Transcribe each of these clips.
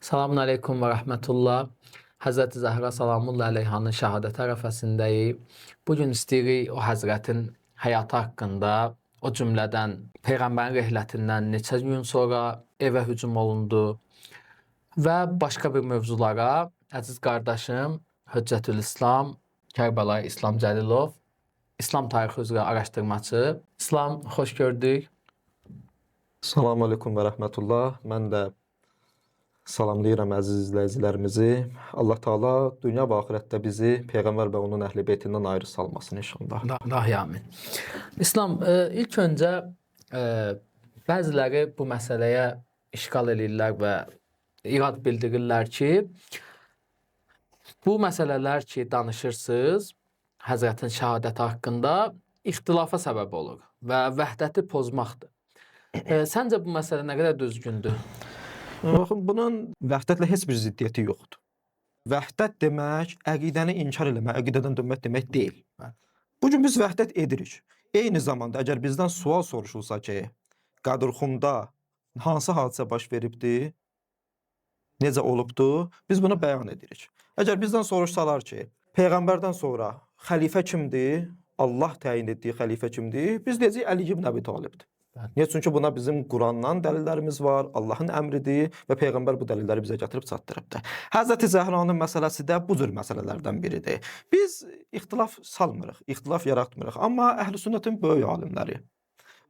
Salamun aleykum və rəhmətullah. Həzrəti Zəhra salamullah əleyhanın şəhadəti ərəfəsindəyik. Bu gün istəyirik o həzrətin həyatı haqqında, o cümlədən Peyğəmbərin rəhlətindən neçə gün sonra evə hücum olundu və başqa bir mövzulara əziz qardaşım Hüccətül İslam Kərbəlayı İslam Cəlilov, İslam tarixi üzrə araşdırmaçı. İslam, xoş gördük. Salam aleykum və rəhmətullah. Mən də salamlayıram əziz izləyicilərimizi. Allah Taala dünya və axirətdə bizi Peyğəmbər və onun əhl-i beytindən ayrı salmasın inşallah. İlahi amin. İslam, ilk öncə bəziləri bu məsələyə işğal eləyirlər və irad bildirirlər ki, bu məsələlər ki, danışırsınız Həzrətin şəhadəti haqqında ixtilafa səbəb olur və vəhdəti pozmaqdır. Səncə bu məsələ nə qədər düzgündür? Baxın, bunun vəhdətlə heç bir ziddiyyəti yoxdur. Vəhdət demək əqidəni inkar eləmək, əqidədən dönmək demək deyil. Bu gün biz vəhdət edirik. Eyni zamanda əgər bizdən sual soruşulsa ki, Qədrxumda hansı hadisə baş veribdi, necə olubdu, biz bunu bəyan edirik. Əgər bizdən soruşsalar ki, Peyğəmbərdən sonra xəlifə kimdir, Allah təyin etdiyi xəlifə kimdir, biz deyəcəyik Əli ibn Əbi Talibdir. Niyə? Çünki buna bizim Qurandan dəlillərimiz var, Allahın əmridir və Peyğəmbər bu dəlilləri bizə gətirib çatdırıbdır. Həzrəti Zəhranın məsələsi də bu cür məsələlərdən biridir. Biz ixtilaf salmırıq, ixtilaf yaratmırıq, amma Əhl-i Sünnətin böyük alimləri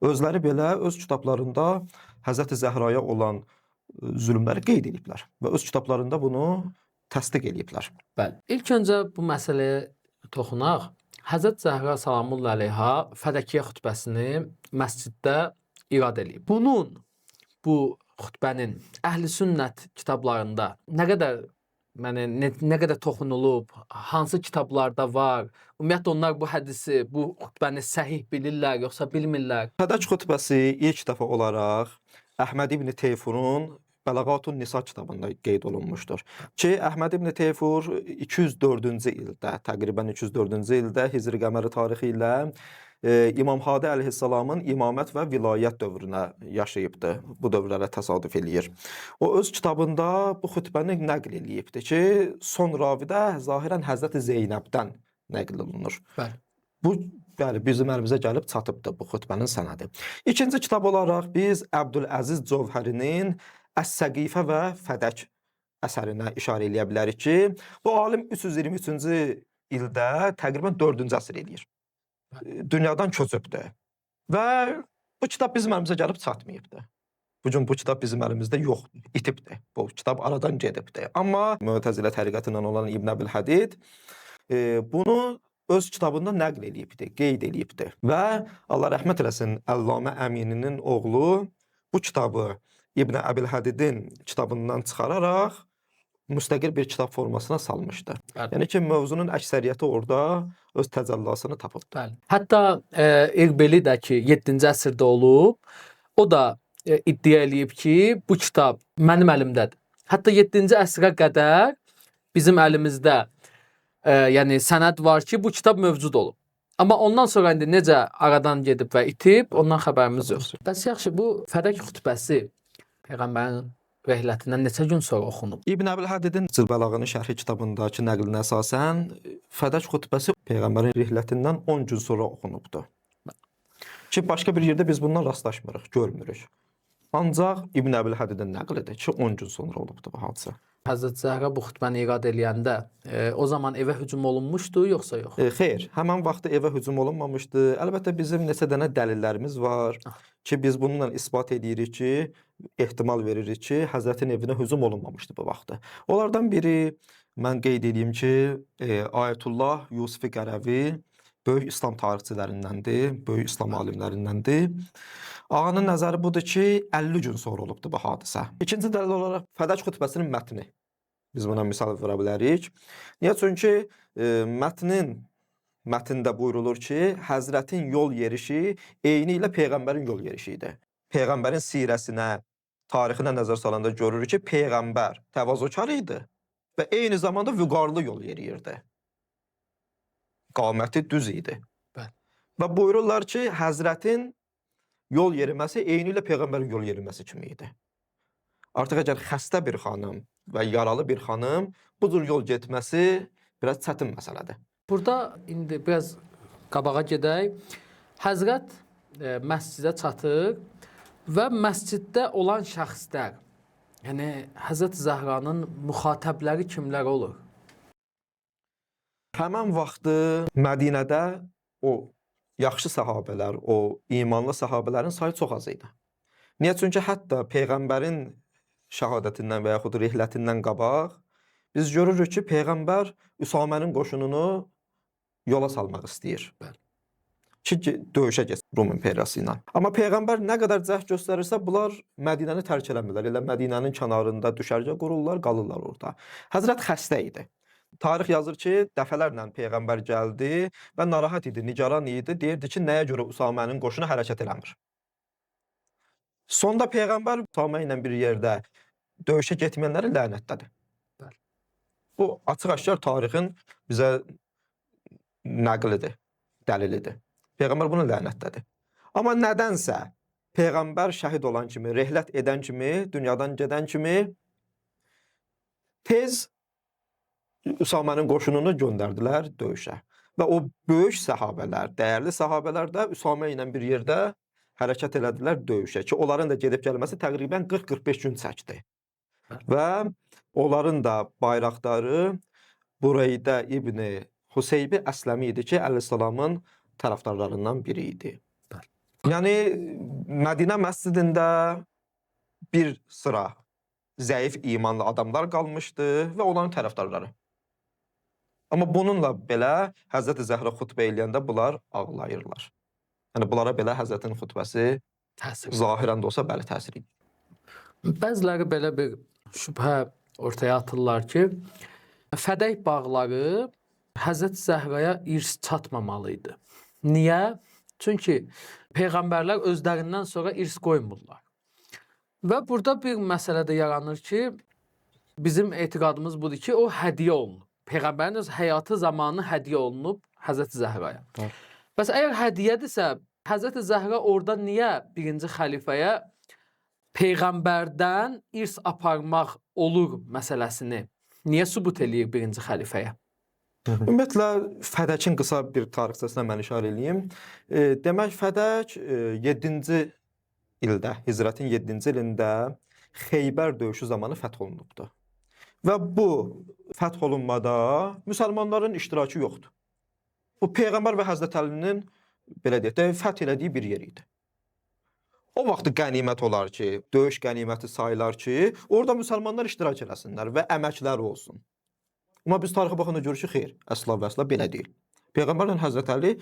özləri belə öz kitablarında Həzrəti Zəhraya olan zülmləri qeyd ediblər və öz kitablarında bunu təsdiq eləyiblər. Bəli. İlk öncə bu məsələyə toxunaq. Həzrət Zəhra salamullah əleyha Fədəkiyə xutbəsini məsciddə irad eləyib. Bunun, bu xutbənin Əhl-i Sünnət kitablarında nə qədər nə qədər toxunulub, hansı kitablarda var? Ümumiyyətlə onlar bu hədisi, bu xutbəni səhih bilirlər, yoxsa bilmirlər? Fədək xutbəsi ilk dəfə olaraq Əhməd ibn Teyfurun Bəlağatun Nisa kitabında qeyd olunmuşdur. Ki Əhməd ibn Teyfur 204-cü ildə, təqribən 204-cü ildə Hicri qəməri tarixi ilə İmam Hadi əleyhissalamın imamət və vilayət dövrünə yaşayıbdı. Bu dövrlərə təsadüf eləyir. O öz kitabında bu xutbəni nəql eləyibdi ki, son ravidə zahirən Həzrəti Zeynəbdən nəql olunur. Bəli. Bu, bəli, bizim əlimizə gəlib çatıbdı bu xutbənin sənədi. İkinci kitab olaraq biz Əbdüləziz Cövhərinin Əs-Səqifə və Fədək əsərinə işarə eləyə bilərik ki, bu alim 323-cü ildə təqribən 4-cü əsr eləyir. Dünyadan köçübdür. Və bu kitab bizim əlimizə gəlib çatmayıbdı. Bu gün bu kitab bizim əlimizdə yoxdur, itibdir. Bu kitab aradan gedibdir. Amma Mötəzilə təriqətindən olan İbn Əbil Hədid bunu öz kitabında nəql eləyibdi, qeyd eləyibdi. Və Allah rəhmət eləsin, Əllamə Əmininin oğlu bu kitabı İbn Əbil Hədidin kitabından çıxararaq müstəqil bir kitab formasına salmışdı. Bəli. Yəni ki, mövzunun əksəriyyəti orada öz təcəllasını tapıb. Bəli. Hətta Erbeli də ki 7-ci əsrdə olub, o da iddia eləyib ki, bu kitab mənim əlimdədir. Hətta 7-ci əsrə qədər bizim əlimizdə yəni sənəd var ki, bu kitab mövcud olub. Amma ondan sonra indi necə aradan gedib və itib, ondan xəbərimiz yoxdur. Bəs yaxşı, bu Fədək xutbəsi Peyğəmbərin rəhlətindən neçə gün sonra oxunub? İbn Əbil Hədidin Cılbəlağının şərhi kitabındakı nəqlinə əsasən Fədək xutbəsi Peyğəmbərin rəhlətindən 10 gün sonra oxunubdu. Ki başqa bir yerdə biz bundan rastlaşmırıq, görmürük. Ancaq İbn Əbil Hədidin nəqlidir ki, 10 gün sonra olubdu bu hadisə. Həzrət Zəhra bu xutbəni irad eləyəndə o zaman evə hücum olunmuşdu, yoxsa yox? Xeyr, həmin vaxtı evə hücum olunmamışdı. Əlbəttə bizim neçə dənə dəlillərimiz var ki, biz bununla isbat edirik ki, ehtimal veririk ki, Həzrətin evinə hücum olunmamışdı bu vaxtı. Onlardan biri mən qeyd edeyim ki, Ayətullah Yusifi Qərəvi böyük İslam tarixçilərindəndir, böyük İslam alimlərindəndir. Ağanın nəzəri budur ki, 50 gün sonra olubdu bu hadisə. İkinci dəlil olaraq Fədək xutbəsinin mətni. Biz buna misal verə bilərik. Niyə? Çünki mətndə buyurulur ki, Həzrətin yol yerişi eyni ilə Peyğəmbərin yol yerişi idi. Peyğəmbərin sirəsinə, tarixinə nəzər salanda görürük ki, Peyğəmbər təvazökar idi və eyni zamanda vüqarlı yol yeriyirdi. Qaməti düz idi. Bəli. Və buyururlar ki, Həzrətin yol yeriməsi eyni ilə Peyğəmbərin yol yeriməsi kimi idi. Artıq əgər xəstə bir xanım və yaralı bir xanım bu cür yol getməsi biraz çətin məsələdir. Burada indi biraz qabağa gedək. Həzrət məscidə çatır və məsciddə olan şəxslər, yəni Həzrət Zəhranın müxatəbləri kimlər olur? Həmən vaxtı Mədinədə o yaxşı səhabələr, o imanlı səhabələrin sayı çox az idi. Niyə? Çünki hətta peyğəmbərin şəhadətindən və yaxud rihlətindən qabaq biz görürük ki, peyğəmbər Üsamənin qoşununu yola salmaq istəyir. Bəli. Ki döyüşə getsin Rum imperiyası ilə. Amma peyğəmbər nə qədər cəhd göstərirsə, bunlar Mədinəni tərk eləmirlər. Elə Mədinənin kənarında düşərgə qururlar, qalırlar orada. Həzrət xəstə idi. Tarix yazır ki, dəfələrlə peyğəmbər gəldi və narahat idi, nigaran idi. Deyirdi ki, nəyə görə Usamənin qoşunu hərəkət eləmir? Sonda peyğəmbər Usamə ilə bir yerdə döyüşə getməyənləri lənətlədi. Bəli. Bu açıq-aşkar tarixin bizə nəqlidir, dəlilidir. Peyğəmbər bunu lənətlədi. Amma nədənsə peyğəmbər şəhid olan kimi, rehlət edən kimi, dünyadan gedən kimi tez Üsamənin qoşununu göndərdilər döyüşə. Və o böyük səhabələr, dəyərli səhabələr də Üsamə ilə bir yerdə hərəkət elədilər döyüşə ki, onların da gedib gəlməsi təqribən 40-45 gün çəkdi. Və onların da bayraqdarı Bureydə İbni Huseybi Əsləmi idi ki, əleyhissalamın tərəfdarlarından biri idi. Bəli. Yəni Mədinə məscidində bir sıra zəif imanlı adamlar qalmışdı və onların tərəfdarları. Amma bununla belə Həzrəti Zəhra xutbə eləyəndə bunlar ağlayırlar. Yəni bunlara belə Həzrətin xutbəsi Təsir. zahirən də olsa bəli təsir edir. Bəziləri belə bir şübhə ortaya atırlar ki, Fədək bağları Həzrət Zəhraya irs çatmamalı idi. Niyə? Çünki peyğəmbərlər özlərindən sonra irs qoymurlar. Və burada bir məsələ də yaranır ki, bizim etiqadımız budur ki, o hədiyyə olunub. Peyğəmbərin öz həyatı zamanı hədiyyə olunub Həzrət Zəhraya. Bəli. Bəs əgər hədiyyədirsə, Həzrət Zəhra orada niyə birinci xəlifəyə peyğəmbərdən irs aparmaq olur məsələsini niyə sübut eləyir birinci xəlifəyə? Ümumiyyətlə Fədəkin qısa bir tarixçəsinə mən işarə eləyim. Demək Fədək 7-ci ildə, hicrətin 7-ci ilində Xeybər döyüşü zamanı fəth olunubdu. Və bu fəth olunmada müsəlmanların iştirakı yoxdur. Bu peyğəmbər və Həzrət Əlinin belə deyək də fəth elədiyi bir yer idi. O vaxt qənimət olar ki, döyüş qəniməti sayılar ki, orada müsəlmanlar iştirak eləsinlər və əməkləri olsun. Amma biz tarixə baxanda görürük ki, xeyr, əsla və əsla belə deyil. Peyğəmbərlə Həzrət Əli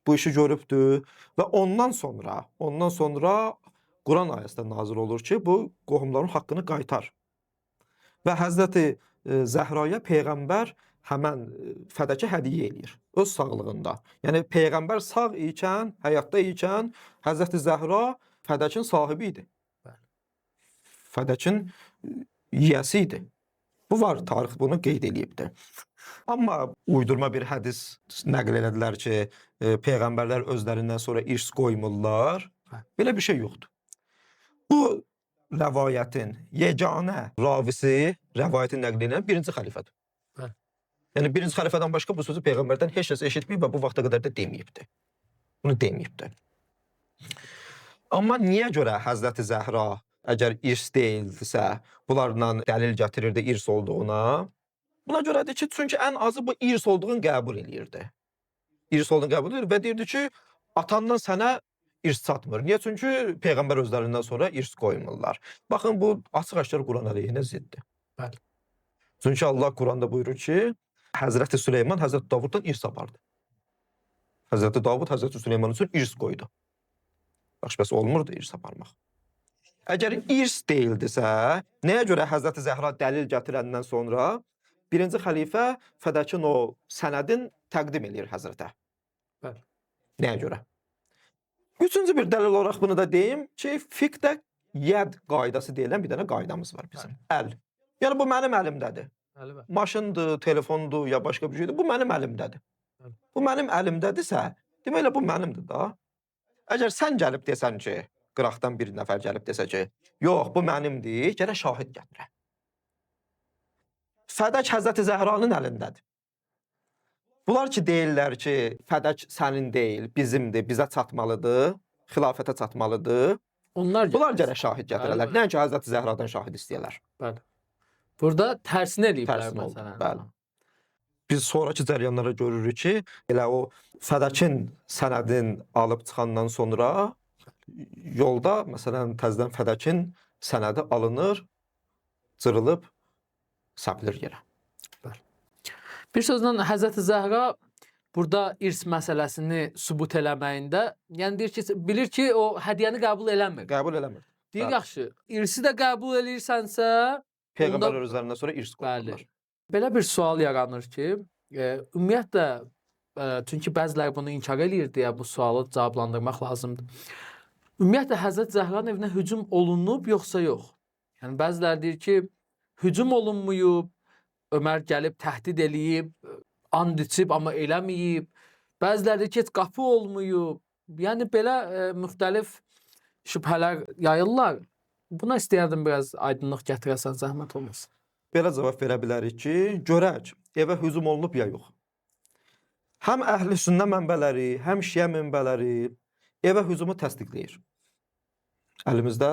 bu işi görübdü və ondan sonra Quran ayəsi də nazil olur ki, bu qohumların haqqını qaytar. Və Həzrəti Zəhraya peyğəmbər həmən Fədəki hədiyyə eləyir öz sağlığında. Yəni peyğəmbər sağ ikən, həyatda ikən Həzrəti Zəhra Fədəkin sahibi idi. Bəli. Fədəkin yiyəsi idi. Bu var, tarix bunu qeyd eləyibdir. Amma uydurma bir hədis nəql elədilər ki, peyğəmbərlər özlərindən sonra irs qoymurlar. Bəli. Belə bir şey yoxdur. Bu rəvayətin yeganə ravisi, rəvayəti nəql edən birinci xəlifədir. Bəli. Yəni birinci xəlifədən başqa bu sözü peyğəmbərdən heç kəs eşitməyib və bu vaxta qədər də deməyibdir. Bunu deməyibdir. Amma niyə görə Həzrəti Zəhra əgər irs deyildisə, bunlarla dəlil gətirirdi irs olduğuna? Buna görədir ki, çünki ən azı bu irs olduğunu qəbul eləyirdi. İrs olduğunu qəbul edir və deyirdi ki, atandan sənə irs çatmır. Niyə? Çünki peyğəmbər özlərindən sonra irs qoymurlar. Baxın, bu açıq-aşkar Quran əleyhinə ziddir. Bəli. Çünki Allah Quranda buyurur ki, Həzrəti Süleyman Həzrəti Davuddan irs apardı. Həzrəti Davud Həzrəti Süleyman üçün irs qoydu. Yaxşı, bəs olmurdu irs aparmaq. Əgər irs deyildisə, nəyə görə Həzrəti Zəhra dəlil gətirəndən sonra birinci xəlifə Fədəkin o sənədin təqdim eləyir Həzrətə? Bəli. Nəyə görə? Üçüncü bir dəlil olaraq bunu da deyim ki, fiqhdə yəd qaydası deyilən bir dənə qaydamız var bizim. Əl. Yəni bu mənim əlimdədir. Bəli, bəli. Maşındır, telefondur ya başqa bir şeydir. Bu mənim əlimdədir. Bəli. Bu mənim əlimdədirsə, deməli bu mənimdir da. Əgər sən gəlib desən ki, Qıraqdan bir nəfər gəlib desə ki, yox, bu mənimdir, gərək şahid gətirə. Fədək Həzrəti Zəhranın əlindədir. Bunlar ki deyirlər ki, fədək sənin deyil, bizimdir, bizə çatmalıdır, xilafətə çatmalıdır. Onlar Bunlar gərək şahid gətirərlər. Bəli. Nəinki Həzrəti Zəhradan şahid istəyirlər. Bəli. Burada tərsini eləyiblər Tərsini oldu, məsələn. bəli. Biz sonrakı cərəyanlara görürük ki, elə o fədəkin sənədin alıb çıxandan sonra yolda məsələn təzədən fədəkin sənədi alınır, cırılıb səpilir yerə. Bir sözlə Həzrəti Zəhra burada irs məsələsini sübut eləməyində, yəni deyir ki, bilir ki, o hədiyyəni qəbul eləmir. Qəbul eləmir. Deyir, Bəli. yaxşı, irsi də qəbul eləyirsənsə, Peyğəmbər özlərindən sonra irs Bəli. qoyurlar. Belə bir sual yaranır ki, ümumiyyətlə çünki bəziləri bunu inkar eləyir deyə bu sualı cavablandırmaq lazımdır. Ümumiyyətlə Həzrət Zəhranın evinə hücum olunub yoxsa yox? Yəni bəziləri deyir ki, hücum olunmayıb, Ömər gəlib təhdid eləyib, and içib amma eləməyib. Bəziləri deyir ki, heç qapı olmayıb. Yəni belə müxtəlif şübhələr yayırlar. Buna istəyərdim biraz aydınlıq gətirəsən, zəhmət olmasa. Belə cavab verə bilərik ki, görək evə hücum olunub ya yox. Həm əhl-i sünnə mənbələri, həm şiə mənbələri evə hücumu təsdiqləyir. Əlimizdə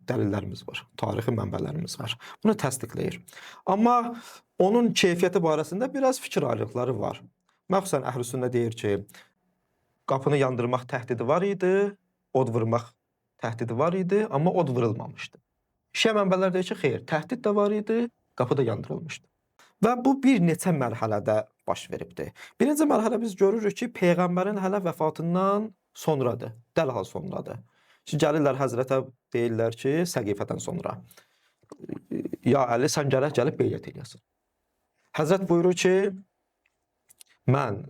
dəlillərimiz var, tarixi mənbələrimiz var. Bunu təsdiqləyir. Amma onun keyfiyyəti barəsində biraz fikir ayrılıqları var. Məxsusən əhl-i sünnə deyir ki, qapını yandırmaq təhdidi var idi, od vurmaq təhdidi var idi, amma od vurulmamışdı. Şiə mənbələr deyir ki, xeyr, təhdid də var idi, qapı da yandırılmışdı. Və bu bir neçə mərhələdə baş veribdi. Birinci mərhələ biz görürük ki, peyğəmbərin hələ vəfatından sonradır, dərhal sonradır. Şimdi gəlirlər Həzrətə deyirlər ki, Səqifədən sonra. Ya Əli, sən gərək gəlib beyyət eləyəsən. Həzrət buyurur ki, mən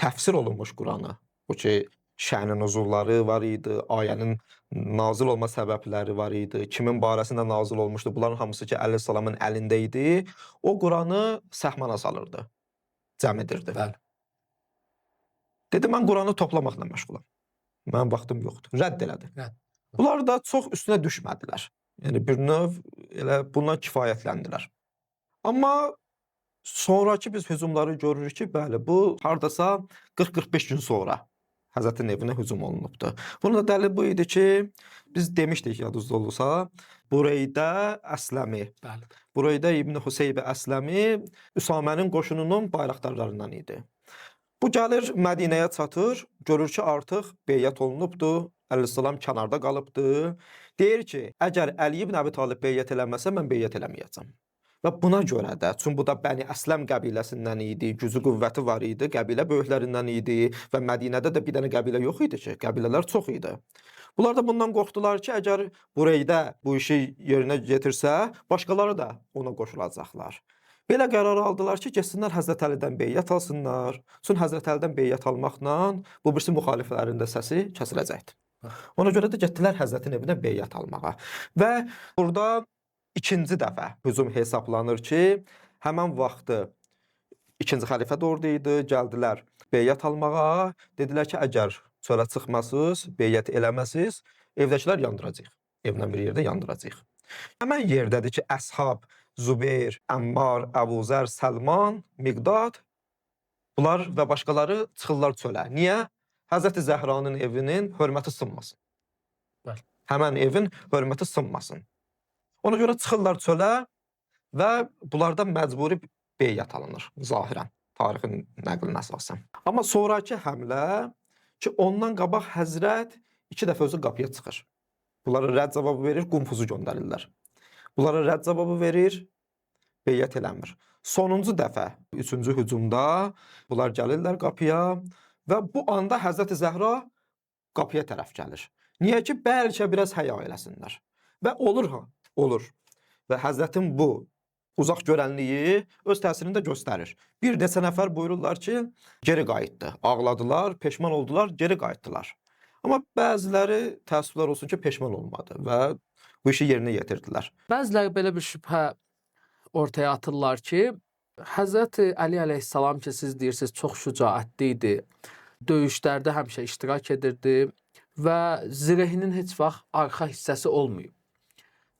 təfsir olunmuş Quranı, bu ki, şənin nüzulları var idi, ayənin nazil olma səbəbləri var idi, kimin barəsində nazil olmuşdu, bunların hamısı ki, Əleyhissalamın əlində idi. O Quranı səhmana salırdı, cəm edirdi. Bəli. Dedi, mən Quranı toplamaqla məşğulam. Mənim vaxtım yoxdur. Rədd elədi. Rədd. Bunlar da çox üstünə düşmədilər. Yəni bir növ elə bundan kifayətləndilər. Amma sonrakı biz hücumları görürük ki, bəli, bu hardasa 40-45 gün sonra Həzrətin evinə hücum olunubdur. Bunun da dəlili bu idi ki, biz demişdik yadınızda olursa, Bureydə Əsləmi, Bəli. Bureydə İbn Hüseybə Əsləmi Üsamənin qoşununun bayraqdarlarından idi. Bu gəlir Mədinəyə çatır, görür ki, artıq beyyət olunubdur, Əleyhissalam kənarda qalıbdır. Deyir ki, əgər Əli ibn Əbi Talib beyyət eləməsə, mən beyyət eləməyəcəm. Və buna görə də, çünki bu da Bəni Əsləm qəbiləsindən idi, gücü qüvvəti var idi, qəbilə böyüklərindən idi və Mədinədə də bir dənə qəbilə yox idi ki, qəbilələr çox idi. Bunlar da bundan qorxdular ki, əgər Bureydə bu işi yerinə yetirsə, başqaları da ona qoşulacaqlar. Belə qərar aldılar ki, getsinlər Həzrət Əlidən beyyət alsınlar. Çünki Həzrət Əlidən beyyət almaqla bu birisi müxaliflərin də səsi kəsiləcəkdi. Ona görə də getdilər Həzrətin evinə beyyət almağa. Və burada ikinci dəfə hücum hesablanır ki, həmən vaxtı ikinci xəlifə də orada idi, gəldilər beyyət almağa. Dedilər ki, əgər çölə çıxmasınız, beyyət eləməsiz, evdəkilər yandıracaq. Evlə bir yerdə yandıracaq. Həmən yerdədir ki, əshab Zübeyir, Əmmar, Əbu Zər, Səlman, Miqdad bunlar və başqaları çıxırlar çölə. Niyə? Həzrəti Zəhranın evinin hörməti sınmasın. Bəli. Həmən evin hörməti sınmasın. Ona görə çıxırlar çölə və bunlardan məcburi beyyət alınır zahirən, tarixin nəqlinə əsasən. Amma sonrakı həmlə ki, ondan qabaq Həzrət iki dəfə özü qapıya çıxır. Bunlara rədd cavabı verir, qumfuzu göndərirlər. Bunlara rədd cavabı verir, beyyət eləmir. Sonuncu dəfə, üçüncü hücumda bunlar gəlirlər qapıya və bu anda Həzrəti Zəhra qapıya tərəf gəlir. Niyə ki, bəlkə biraz həya eləsinlər. Və olur ha, olur. Və Həzrətin bu uzaq görənliyi öz təsirini də göstərir. Bir neçə nəfər buyururlar ki, geri qayıtdı. Ağladılar, peşman oldular, geri qayıtdılar. Amma bəziləri təəssüflər olsun ki, peşman olmadı və bu işi yerinə yetirdilər. Bəziləri belə bir şübhə ortaya atırlar ki, Həzrəti Əli əleyhissalam ki, siz deyirsiniz çox şücaətli idi. Döyüşlərdə həmişə iştirak edirdi Və zirehinin heç vaxt arxa hissəsi olmayıb.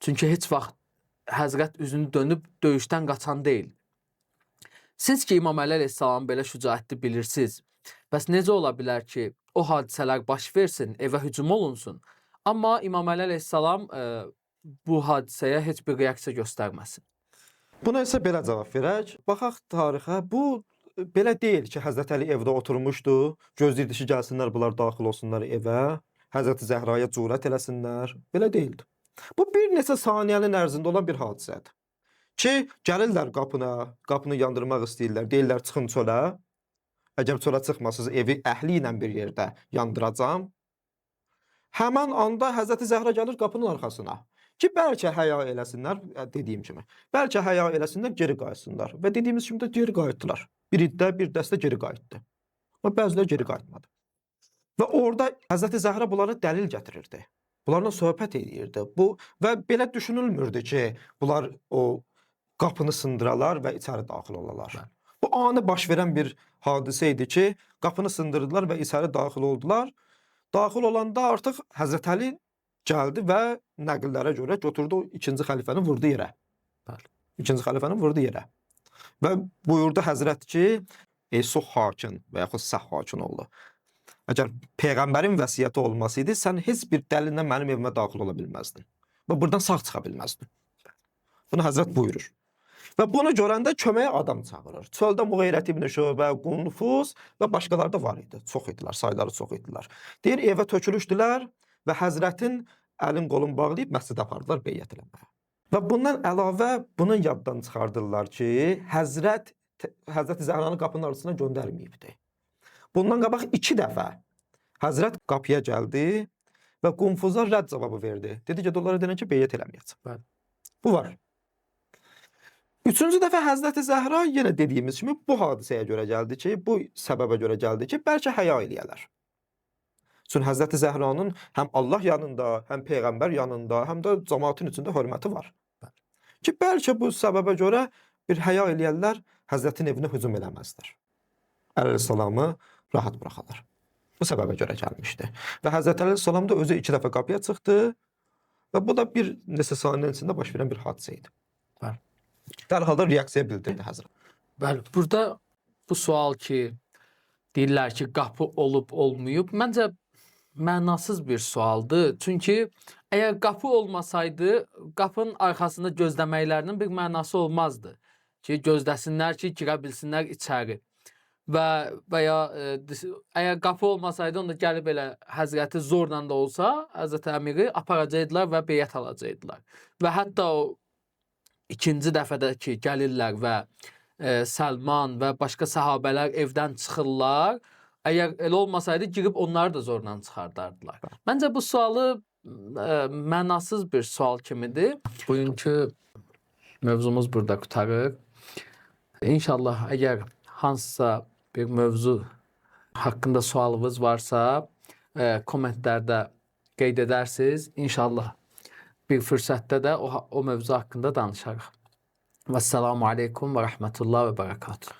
Çünki heç vaxt Həzrət üzünü dönüb döyüşdən qaçan deyil. Siz ki İmam Əli əleyhissalamı belə şücaətli bilirsiniz, bəs necə ola bilər ki, o hadisələr baş versin, evə hücum olunsun, amma İmam Əli əleyhissalam bu hadisəyə heç bir reaksiya göstərməsin? Buna isə belə cavab verək. Baxaq tarixə. Bu belə deyil ki, Həzrət Əli evdə oturmuşdu, gözləyirdi ki, gəlsinlər bunlar daxil olsunlar evə, Həzrəti Zəhraya cürət eləsinlər. Belə deyildi. Bu bir neçə saniyənin ərzində olan bir hadisədir. Ki, gəlirlər qapına, qapını yandırmaq istəyirlər, deyirlər çıxın çölə. Əgər çölə çıxmasınız, evi əhli ilə bir yerdə yandıracam. Həmən anda Həzrəti Zəhra gəlir qapının arxasına. Ki, bəlkə həya eləsinlər, dediyim kimi. Bəlkə həya eləsinlər, geri qayıtsınlar. Və dediyimiz kimi də geri qayıtdılar. Bir iddə, bir dəstə geri qayıtdı. Amma bəziləri geri qayıtmadı. Və orada Həzrəti Zəhra bunlara dəlil gətirirdi. Bunlarla söhbət eləyirdi. Bu və belə düşünülmürdü ki, bunlar o qapını sındıralar və içəri daxil olalar. Bəli. Bu ani baş verən bir hadisə idi ki, qapını sındırdılar və içəri daxil oldular. Daxil olanda artıq Həzrət Əli gəldi və nəqillərə görə götürdü o ikinci xəlifəni vurdu yerə. Bəli. İkinci xəlifəni vurdu yerə. Və buyurdu Həzrət ki, ey Suhhakin və yaxud Səhhakin oğlu. Əgər peyğəmbərin vəsiyyəti olmasaydı, sən heç bir dəlillə mənim evimə daxil ola bilməzdin. Və buradan sağ çıxa bilməzdin. Bunu Həzrət buyurur. Və bunu görəndə köməyə adam çağırır. Çöldə Muğeyrət ibn Şöbə, Qunfuz və başqaları da var idi. Çox idilər, sayları çox idilər. Deyir, evə tökülüşdülər və Həzrətin əlin qolun bağlayıb məscidə apardılar beyyət eləməyə. Və bundan əlavə bunun yaddan çıxardırlar ki, Həzrət Həzrəti Zəhranı qapının arasına göndərməyibdi. Bundan qabaq 2 dəfə Həzrət qapıya gəldi və Qunfuza rədd cavabı verdi. Dedi ki, onlara denən ki, beyyət eləməyəcəm. Bəli. Bu var. Üçüncü dəfə Həzrəti Zəhra yenə dediyimiz kimi bu hadisəyə görə gəldi ki, bu səbəbə görə gəldi ki, bəlkə həya eləyələr. Çünki Həzrəti Zəhranın həm Allah yanında, həm peyğəmbər yanında, həm də cəmaətin içində hörməti var. Ki bəlkə bu səbəbə görə bir həya eləyərlər, Həzrətin evinə hücum eləməzlər. Əli əleyhissalamı rahat buraxarlar. Bu səbəbə görə gəlmişdi. Və Həzrəti Əli əleyhissalam da özü 2 dəfə qapıya çıxdı və bu da bir neçə saniyənin içində baş verən bir hadisə idi. Bəli. Dərhal da reaksiya bildirdi Həzrət. Bəli, burada bu sual ki, deyirlər ki, qapı olub olmayıb, məncə mənasız bir sualdır. Çünki əgər qapı olmasaydı, qapının arxasında gözləməklərinin bir mənası olmazdı. Ki, gözləsinlər ki, girə bilsinlər içəri. Və ya əgər qapı olmasaydı, onda gəlib elə Həzrəti zorla da olsa, Həzrəti Əmiri aparacaqdılar və beyət alacaqdılar. Və hətta o ikinci dəfədə ki, gəlirlər və Səlman və başqa səhabələr evdən çıxırlar. Əgər elə olmasaydı, girib onları da zorla çıxardardılar. Məncə bu sualı mənasız bir sual kimidir. Bugünkü mövzumuz burada qurtarır. İnşallah əgər hansısa bir mövzu haqqında sualınız varsa, kommentlərdə qeyd edərsiniz. İnşallah bir fürsətdə də o mövzu haqqında danışarıq. Vəssalamu aleykum və rəhmətullah və bərəkatuhu.